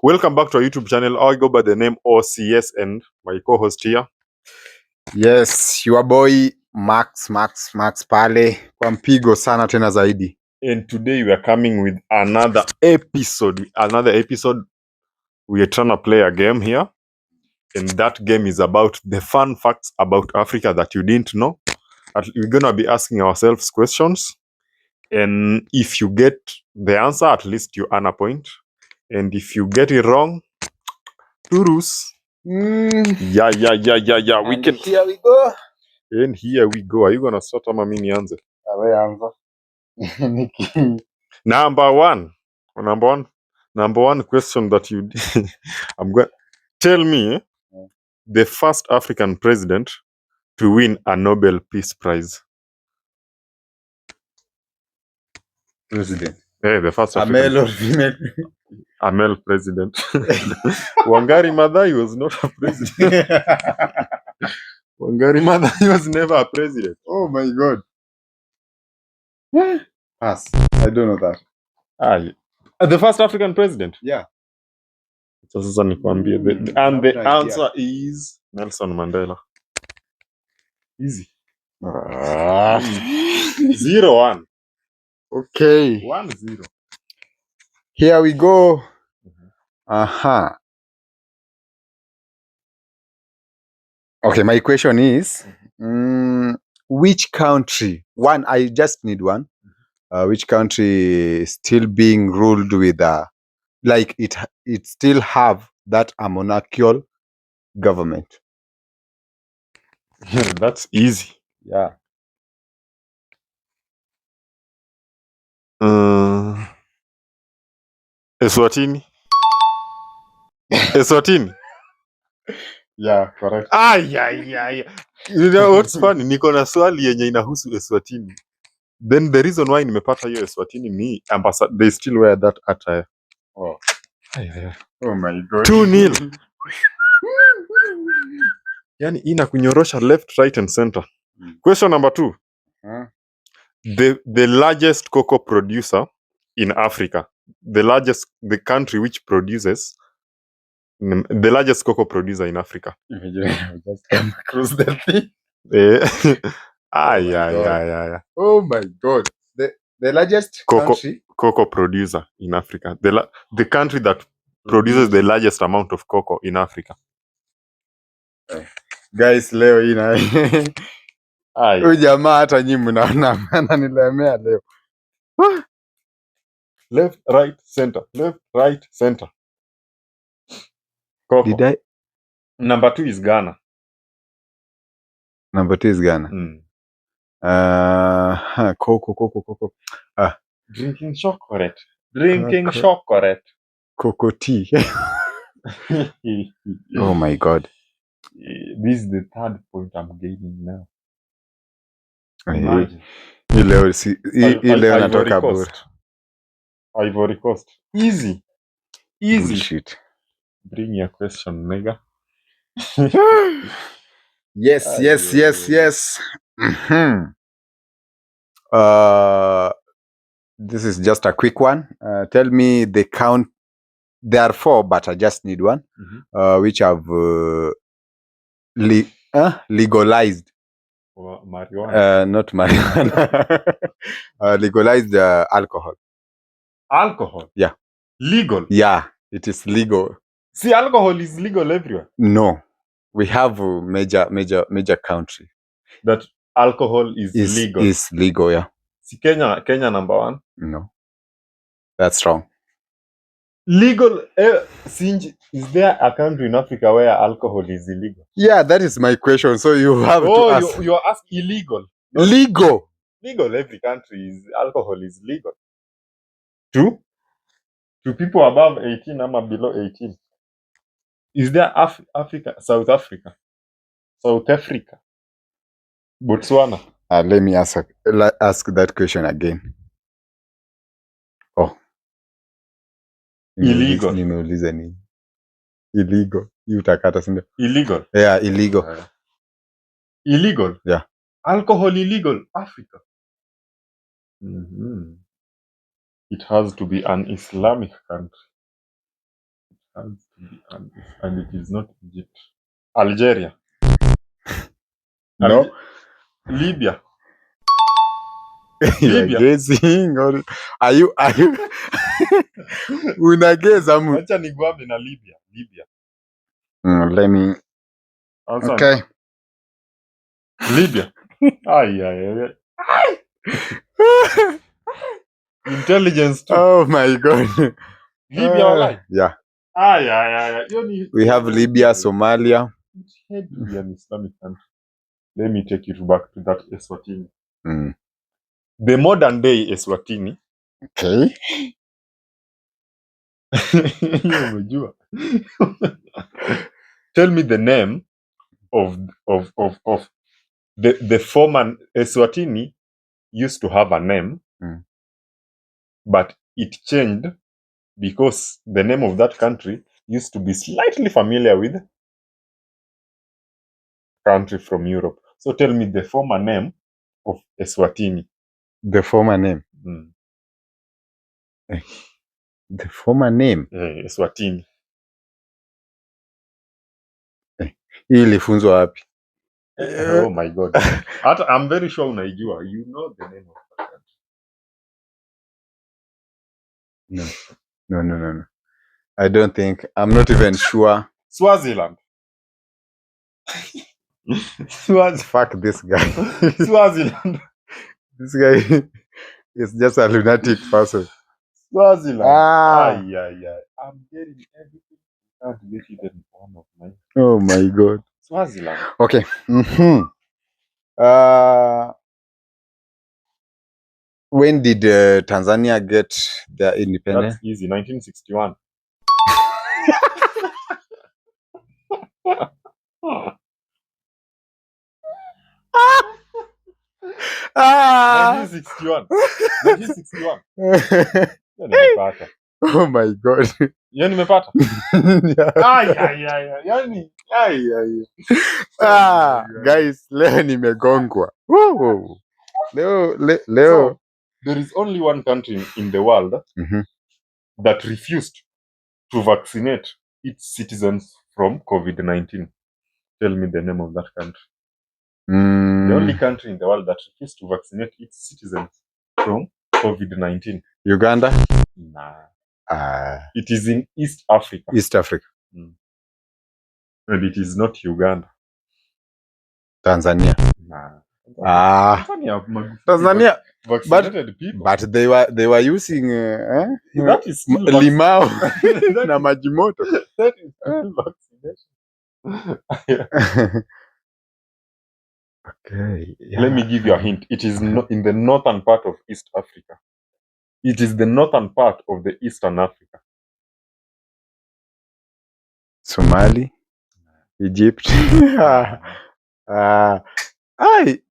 Welcome back to our YouTube channel. I go by the name OCS and my co-host here. Yes, your boy Max pale kwa mpigo sana tena zaidi. And today we are coming with another episode. We are trying to play a game here. And that game is about the fun facts about Africa that you didn't know. We're going to be asking ourselves questions. And if you get the answer, at least you earn a point. And if you get it wrong, turus. Yeah. We And can. here we go. And here we go. Are you going to start ama mimi nianze? Awe anza. Number one question that you I'm going tell me the first African president to win a Nobel Peace Prize. President. Hey, the first A African male or female? a male president. Wangari Maathai was not a president. Wangari Maathai was never a president. Oh my god. Pass. I don't know that. The first African president. Yeah. Sasa nikwambie and the answer is Nelson Mandela. Easy. 0-1. Okay. 1-0. Here we go. Okay, my question is which country, I just need one. Which country is still being ruled with like it still have that a monarchical government? Yeah, that's easy. Yeah. Eswatini. Eswatini. Yeah, correct. You know what's funny? Niko na swali yenye inahusu Eswatini. Then the reason why nimepata hiyo Eswatini ni they still wear that attire. Oh. Oh my god. 2-0. Yani ina kunyorosha left, right and center. Question number 2. The largest cocoa producer in Africa. The country which produces the largest cocoa producer in Africa. Just come across that thing. Oh my god. The largest cocoa producer in Africa. The country that produces the largest amount of cocoa in Africa. Guys, leo ina huyu jamaa hata nyinyi mnaona ananilemea leo. Left, right, center. Left, right, center. Cocoa. Number 2 is Ghana. Number 2 is Ghana. Cocoa. Drinking chocolate. Chocolate. Cocoa tea. Oh my god. This is the 3rd point I'm gaining now. Leo natoka bure. Ivory Coast. Easy. Bullshit. Bring your question, nigga. Yes. This is just a quick one. Tell me the count. There are 4, but I just need one. Which have legalized. Marijuana. Not marijuana. Legalized alcohol. Alcohol? Yeah. Legal? Yeah, it is legal. See, alcohol is legal everywhere. No. We have a major country that alcohol is legal. Is legal, yeah. See, Kenya number 1? No. That's wrong. Legal. Is there a country in Africa where alcohol is illegal? Yeah, that is my question. So you have to ask. You ask illegal. Legal. Legal. Every country alcohol is legal. To people above 18 or below 18. Is there Africa, South Africa, Botswana? Let me ask that question again. Oh. Illegal. Nimeuliza nini? Illegal. Utakata sindio? Illegal. Yeah, illegal. Illegal? Yeah. Alcohol illegal, Africa. It has to be an Islamic country. has to be and it is not Egypt. Algeria. No. Libya. You are Libya. guessing or are you unageza mu? Acha nigwame na Libya. Libya. Let me. Answer. Okay. Libya. Ay. Intelligence too. Oh my God. Libya walai. Yeah. Ay. We have Libya, Somalia. Head to be an Islamic country. Let me take you back to that Eswatini. Mm. The modern day Eswatini. Okay. Umejua. Tell me the name of the former Eswatini used to have a name, but it changed because the name of that country used to be slightly familiar with country from Europe. So tell me the former name of Eswatini. The former name. The former name. Eswatini. Hii ilifunzwa wapi? Oh my God. I'm very sure unaijua. You know the name of that country. No. I don't think. I'm not even sure. Swaziland. Fuck this guy. Swaziland. This guy is just a lunatic person. Swaziland. Ah. Yeah. I'm getting everything. I can't get even one of mine. Oh my God. Swaziland. Okay. When did Tanzania get their independence? That's easy. 1961. Ah! 1961. 1961. Hiyo nimepata. Oh my God. Hiyo nimepata. Yeah. Yani. Guys, leo nimegongwa. Woo. Leo. So, there is only one country in the world that refused to vaccinate its citizens from COVID-19. Tell me the name of that country. The only country in the world that refused to vaccinate its citizens from COVID-19. Uganda? Nah. It is in East Africa. East Africa. And it is not Uganda. Tanzania. Nah. Tanzania vaccinated people. But they were using That is still limao na maji moto. That is still vaccination. Okay. Yeah. Let me give you a hint. It is in the northern part of East Africa. It is the northern part of the Eastern Africa. Somali, Egypt.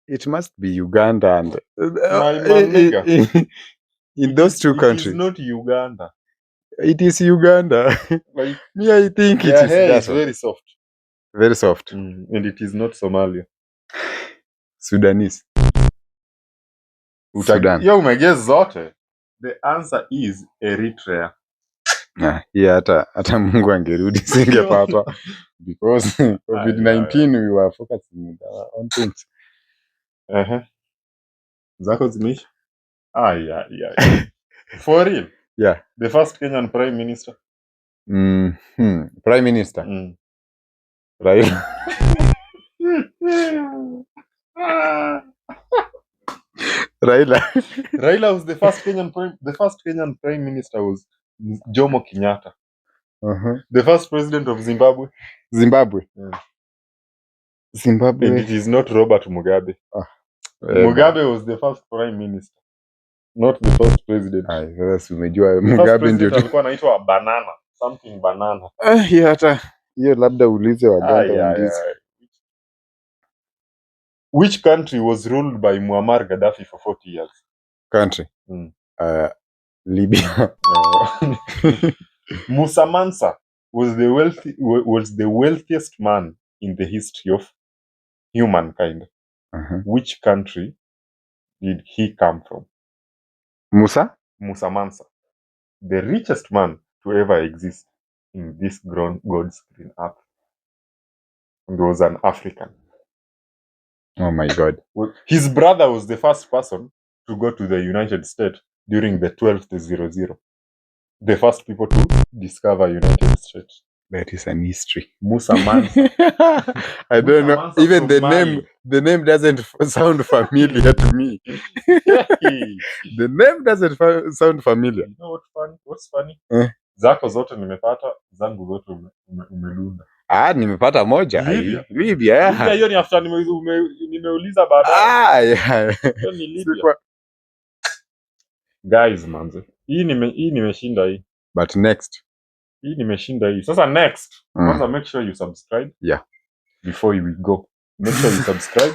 It must be Uganda and in those two countries. It is not Uganda. It is Uganda. Like, me, I think it is hair that is very soft. Very soft. And it is not Somalia. Sudanese. Sudan. Yo, umeguess zote. The answer is Eritrea. Yeah, hata Mungu angerudi singepata because COVID-19 we were focusing on our own things. Zako zimeisha? Yeah. For real? Yeah. The first Kenyan Prime Minister? Prime Minister? Raila. Raila was the first Kenyan Prime Minister was Jomo Kenyatta. The first president of Zimbabwe? Zimbabwe. And it is not Robert Mugabe. Mugabe was the first prime minister, not the first president. Umejua Mugabe ndio alikuwa anaitwa Banana, something banana. Hata hiyo labda ulize Waganda. Which country was ruled by Muammar Gaddafi for 40 years? Country? Libya. Musa Mansa was the wealthiest man in the history of humankind. Which country did he come from? Musa Mansa, the richest man to ever exist in this God's green earth. And was an African. Oh my God. Well, his brother was the first person to go to the United States during the 1200. The first people to discover United States. That is an history. Musa Mansa. I don't know. Mansa Even from the Mali. name doesn't sound familiar to me. Hey. The name doesn't sound familiar. You know what's funny? Eh. Zako zote nimepata, zangu zote umelunda. Nimepata moja. Libya. Libya, yeah. Libya hiyo ni after nimeuliza baadaye. Yeah. Hiyo ni Libya. Guys manze. Hii nimeshinda hii. But next. Hii nimeshinda hii. Sasa next. Kwanza make sure you subscribe. Yeah. Before we go. Make sure you subscribe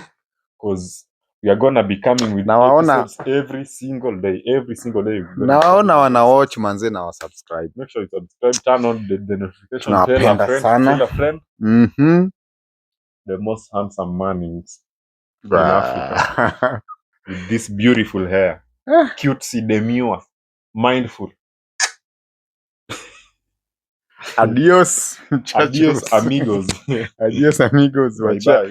because we are gonna be coming with episodes every single day. Nawaona wana watch manze na wa subscribe. Make sure you subscribe, turn on the notification, tell a friend. The most handsome man in Africa. With this beautiful hair. Cutesy, demure, mindful. Adios. Adios amigos. Adios amigos. Bye bye.